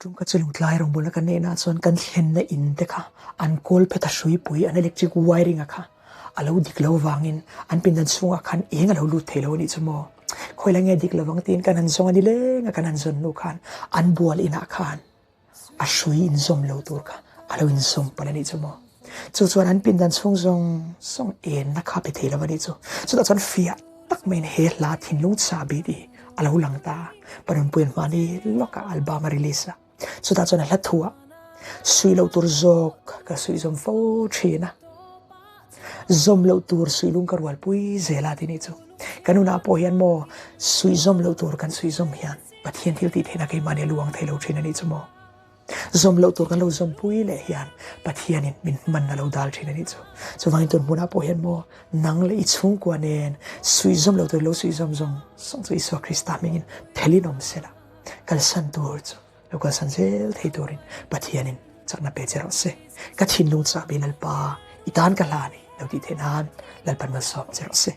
Tum kha chu lungtlai rawngbawlna kan neihna ah chuan kan thlenna in te kha an kawl phet a hruipui an electric wiring a kha a lo dik lo vangin an pindan chhungah khan eng a lo lut thei lo a nih chu maw. Khawi la nge dik lovang tiin kan han zawng a ni leng a kan han zawn hnu khan an bual inah khan a hrui inzawm lo tur kha a lo inzawm palh a nih chu maw. Chu chuan an pindan chhung zawng zawng enna kha pe thei lo a nih chu. Chutah chuan fiah tak maiin he hla thinlung chahbi tih hi a lo lang ta a. Panunpuian hmani lawkah album a release a. Chutah chuan a hla thuah suih loh tur zawk ka suih zawm fo thin a. Zawm loh tur suih lung ka rualpui zel a ti nih chu. Kan hunah pawh hian maw suih zawm loh tur kan suih zawm hian Pathian thil tih theihna keimahni a luang thei lo thin a nih chu maw. Zawm loh tur kan lo zawmpui leh hian Pathianin min hman a lo dal thin a nih chu. Chuvangin tun hmunah pawh hian maw nang leh i chhungkua nen suih zawm loh tur i lo suih zawm zawng zawng chu Isua Krista hmingin phelin awm se la, kalsan tur chu lo kalsan zel thei turin Pathianin chakna pe che rawh se. Ka thinlung chahbi Lalpa i tan ka hla a ni lo tih theih nan Lalpan malsawm che rawh se.